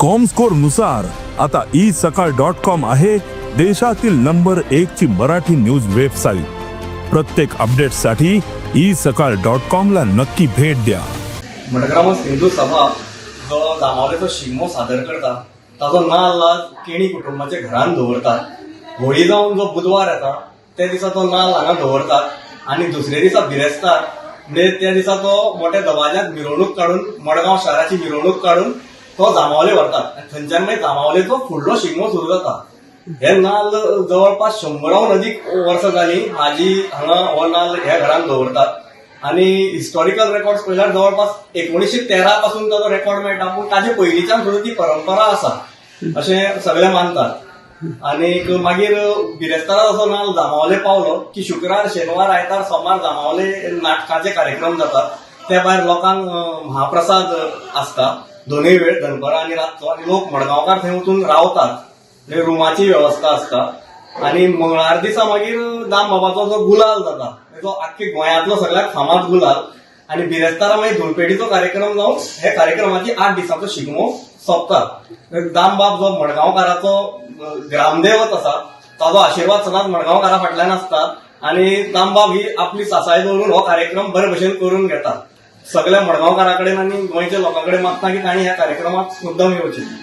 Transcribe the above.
Comscore नुसार आता E सकाळ डॉट कॉम आहे देशातील नंबर एक ची मराठी न्यूज वेबसाईट. प्रत्येक अपडेटसाठी ई सकाळ डॉट कॉम ला नक्की भेट द्या. मडगांव हिंदू सभा जो जांबावलेचो शिगमो सादर करता, ताजो नाल्ल आज केणी कुटुंबाच्या घरान दवरतात. होळी जावन जो बुधवार येता, त्या दिसा तो नाल्ल हांगा दवरतात आनी दुसरे दिसा, बिरेस्तार, म्हणजे त्या दिसा तो मोठ्या दबाज्यांत मिरवणूक काडून, मडगांव शहराची मिरवणूक काडून तो जांबावले व्हरतात आनी थंयच्यान मागीर जांबावलेचो फुडलो शिगमो सुरू जाता. हे नाल्ल जवळपास 100रावन अदीक वर्सां जाली हाजी हांगा हो नाल्ल ह्या घरान दवरतात. आनी हिस्टॉरिकल रेकॉर्ड पळयल्यार जवळपास 1913 पासून ताजो रेकॉर्ड मेळटा, पूण ताजे पयलींच्यान सुद्दां ती परंपरा आसा अशें सगळे मानतात. आनीक मागीर बिरेस्तारा असो नाल्ल जांबावले पावलो की शुक्रार, शेनवार, आयतार, सोमार जांबावले नाटकाचे कार्यक्रम जातात. त्या भायर लोकांक महाप्रसाद आसता दोनूय वेळ, दनपरां आनी रातचो. आनी लोक मडगांवकार थंय वचून रावतात, म्हणजे रुमाची वेवस्था आसता. आनी मंगळार दिसा मागीर दामबाबाचो जो गुलाल जाता, जो आख्खे गोंयांतलो सगळ्यात फामाद गुलाल. आनी बिरेस्तारा मागीर धुलपेटीचो कार्यक्रम जावन हे कार्यक्रमाची 8 दिसांचो शिगमो सोंपता. दामबाब जो मडगांवकाराचो ग्रामदेवत आसा, ताजो आशिर्वाद सदांच मडगांवकारा फाटल्यान आसता आनी दामबाब ही आपली सासाय दवरून हो कार्यक्रम बरे भशेन करून घेता. सगळ्या मडगांवकारा कडेन आनी गोंयच्या लोकां कडेन मागता की तांणी ह्या कार्यक्रमाक मुद्दम येवचे.